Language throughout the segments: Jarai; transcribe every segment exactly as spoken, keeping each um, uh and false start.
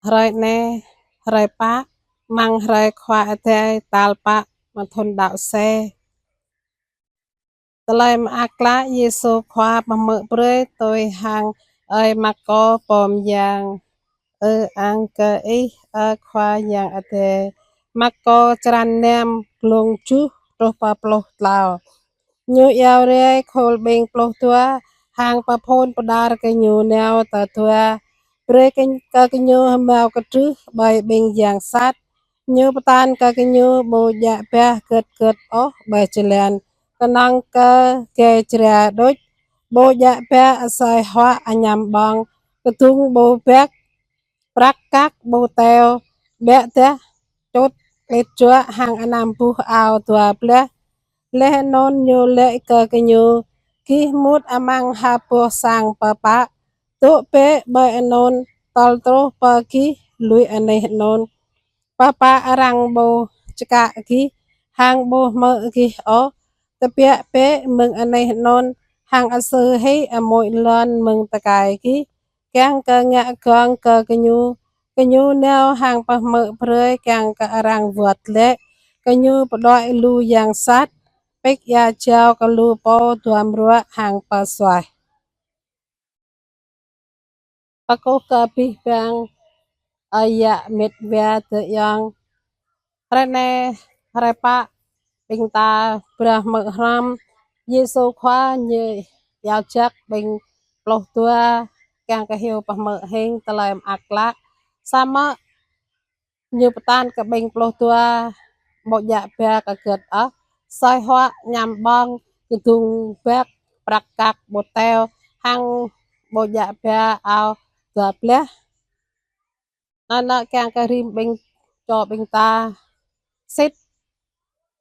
Hrơi anai, hrơi pă, amăng hrơi Khua Adai tal pă mơ̆ng thun đăo sĕ. Tơlơi mơak klă Yêsu Khua pơhmư̆ brơi tui hăng ơi Markô pô mơyang. Ơ ang kơ Ih, ơ Khua Yang Adai. Markô črăn năm, glông tơjuh truh pơ pluh klâo. Ñu iâu rai khul ƀing pluh dua, hăng pơphun pơđar gơñu nao tơ dua. Brơi kơ, kơ gơñu hơmâo kơtrưh ƀơi ƀing yang sat. Ñu pơtă kơ gơñu ƀu djă bah gĕt gĕt ôh ƀơi jơlan, kơnơ̆ng kơ gai jra đôč, ƀu djă bah asơi huă añăm ƀơ̆ng, kơdŭng ƀu bĕk, prăk kăk ƀu teo, ƀiă dah čut klĭt juă hăng anăm buh ao dua blah. Laih anŭn Ñu laĭ kơ gơñu: Gih mŭt amăng ha boh sang pơpă, dŏ bĕ ƀơi anŭn tơl truh pơ gih lui anih anŭn. Pơpă arăng ƀu čơkă gih, hăng ƀu hmư̆ gih ôh. Tơbiă bĕ mơ̆ng anih anŭn, hăng asư hĭ amuĭ lŏn mơ̆ng tơkai gih, kiăng kơ ngă gơ̆ng kơ gơñu. Gơñu nao hăng pơhmư̆ brơi kiăng kơ arăng wơ̆t glaĭ. Gơñu pơđuaĭ lu yang sat, pik ia jao kơ lu pô duăm ruă hăng pơsuaih. Pơkŭh kơ abih bang ơi yă mĕt wa tơyŏng. Hrơi anai, hrơi pă, ƀing ta brah hmư̆ hrăm Yêsu Khua Ñu iâu jak ƀing pluh dua kiăng kơ hyu pơhmư̆ hing tơlơi mơak klă. Samơ̆ Ñu pơtă kơ ƀing pluh dua ƀu djă bah kơ gĕt ôh, asơi huă añăm ƀơ̆ng, kơdŭng bĕk, prăk kăk ƀu teo, hăng ƀu djă bah ao dua blah. Anŭn kiăng kơ rĭm ƀing čô ƀing ta sĭt,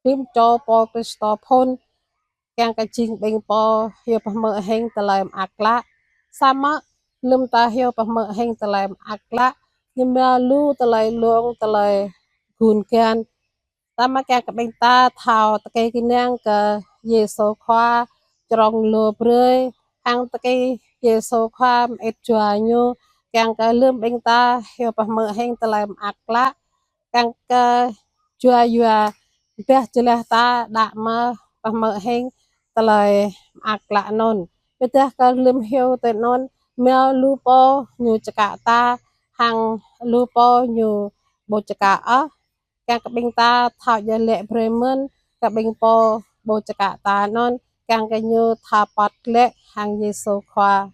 rĭm čô pô Kristô phŭn, kiăng kơ jing ƀing pô hyu pơhmư̆ hing tơlơi mơak klă. Samơ̆ lơ̆m ta hyu pơhmư̆ hing tơlơi mơak klă, ñu hmâo lu tơlơi lông, tơlơi gun gan. Samơ̆ kiăng kơ ƀing ta thâo tơkeng kơnang kơ Yêsu Khua čơrông lu brơi, hăng tơkeng Yêsu Khua mơit jua Ñu, kiăng kơ lơ̆m ƀing ta hyu pơhmư̆ hing tơlơi mơak klă, kiăng kơ jua yua bah jơlah ta đăo mă pơhmư̆ hing tơlơi mơak klă anŭn. Ƀiădah kơ lơ̆m hyu tui anŭn, hmâo lu pô ñu čơkă ta, hăng lu pô ñu ƀu čơkă ôh. Kiăng kơ ƀing ta thâo djơ̆ laĭ brơi mơ̆n kơ ƀing pô ƀu čơkă ta anŭn, kiăng kơ ñu thâo pơ̆t glaĭ hăng Yêsu Khua.